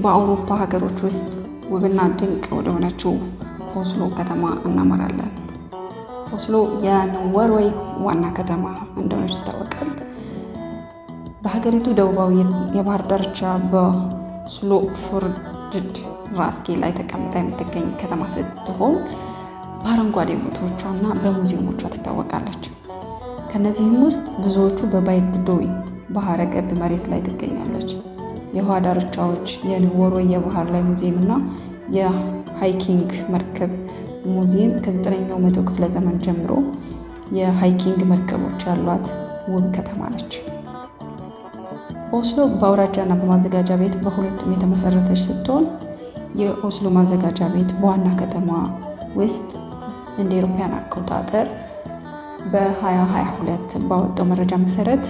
በአውሮፓ ሀገሮች ውስጥ ውብና ድንቅ ወደሆነችው ኦስሎ ከተማ እናመራለን። ኦስሎ የኖርዌይ ዋና ከተማ እንደሆነች ይታወቃል። በሀገሪቱ ደቡባዊ የባህር ዳርቻ በኦስሎ ፎርድድ ራስጌ ላይ ተቀምጣ የምትገኝ ከተማ ስትሆን በአረንጓዴ ቦታዎቿና በሙዚየሞቿ ትታወቃለች። ከእነዚህም ውስጥ ብዙዎቹ በባይግዶይ ባህረ ገብ መሬት ላይ ትገኛለች። የውሃ ዳርቻዎች፣ የኖርዌይ የባህር ላይ ሙዚየም እና የቫይኪንግ መርከብ ሙዚየም ከ9ኛው መቶ ክፍለ ዘመን ጀምሮ የቫይኪንግ መርከቦች ያሏት ውብ ከተማ ነች። ኦስሎ በአውራጃና በማዘጋጃ ቤት በሁለቱም የተመሰረተች ስትሆን የኦስሎ ማዘጋጃ ቤት በዋና ከተማ ውስጥ እንደ አውሮፓውያን አቆጣጠር በ2022 ባወጣው መረጃ መሰረት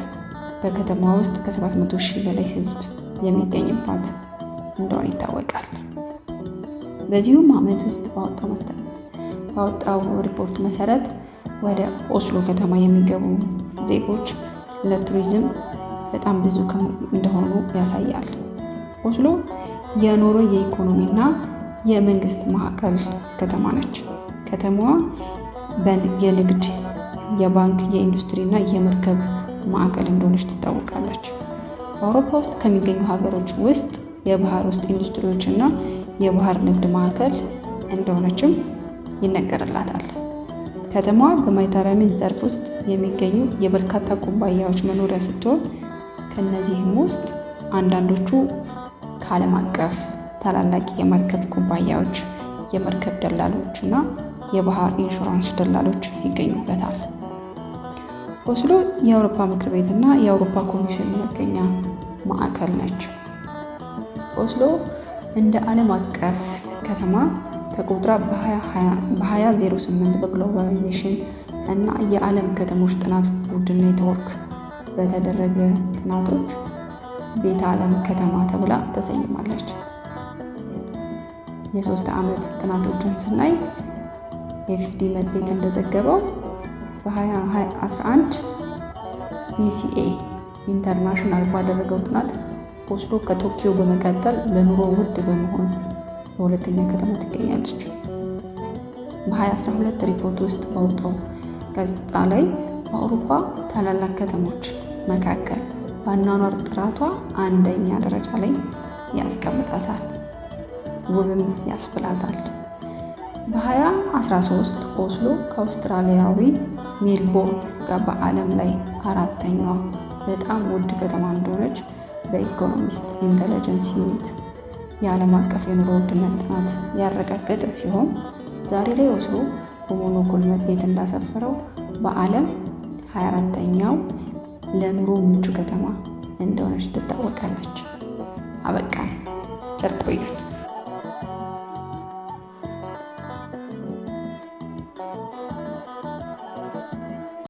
በከተማ ውስጥ ከ700 ሺህ በላይ ሕዝብ የሚገኝባት እንደሆነ ይታወቃል። በዚሁም ዓመት ውስጥ ባወጣው ሪፖርት መሰረት ወደ ኦስሎ ከተማ የሚገቡ ዜጎች ለቱሪዝም በጣም ብዙ እንደሆኑ ያሳያል። ኦስሎ የኖርዌይ የኢኮኖሚና የመንግስት ማዕከል ከተማ ነች። ከተማዋ የንግድ፣ የባንክ፣ የኢንዱስትሪ እና የመርከብ ማዕከል እንደሆነች ትታወቃለች። በአውሮፓ ውስጥ ከሚገኙ ሀገሮች ውስጥ የባህር ውስጥ ኢንዱስትሪዎች እና የባህር ንግድ ማዕከል እንደሆነችም ይነገርላታል። ከተማዋ በማይታረሚን ዘርፍ ውስጥ የሚገኙ የበርካታ ኩባንያዎች መኖሪያ ስትሆን ከእነዚህም ውስጥ አንዳንዶቹ ከዓለም አቀፍ ታላላቅ የመርከብ ኩባንያዎች፣ የመርከብ ደላሎች እና የባህር ኢንሹራንስ ደላሎች ይገኙበታል። ኦስሎ የአውሮፓ ምክር ቤት እና የአውሮፓ ኮሚሽን መገኛ ማዕከል ነች። ኦስሎ እንደ ዓለም አቀፍ ከተማ ተቆጥራ በ2008 በ globalization እና የዓለም ከተሞች ጥናት ቡድን ኔትወርክ በተደረገ ጥናቶች ቤተ ዓለም ከተማ ተብላ ተሰይማለች። የ3 ዓመት ጥናቶችን ስናይ FT መጽሔት እንደዘገበው በ2011 BCA International ባደረገው ጥናት ኦስሎ ከቶኪዮ በመቀጠል ለኑሮ ውድ በመሆን በሁለተኛ ከተማ ትገኛለች። በ2012 ሪፖርት ውስጥ ባወጣው ጋዜጣ ላይ በአውሮፓ ታላላቅ ከተሞች መካከል በአኗኗር ጥራቷ አንደኛ ደረጃ ላይ ያስቀምጣታል፣ ውብም ያስብላታል። በ2013 ኦስሎ ከአውስትራሊያዊ ሜልቦርን ጋር በዓለም ላይ አራተኛዋ በጣም ውድ ከተማ እንደሆነች በ Economist Intelligence Unit የዓለም አቀፍ የኑሮ ውድነት ጥናት ያረጋገጠ ሲሆን ዛሬ ላይ ኦስሎ በሞኖኮል መጽሔት እንዳሰፈረው በዓለም 24ተኛው ለኑሮ ምቹ ከተማ እንደሆነች ትታወቃለች። አበቃን። ቸር ቆዩን።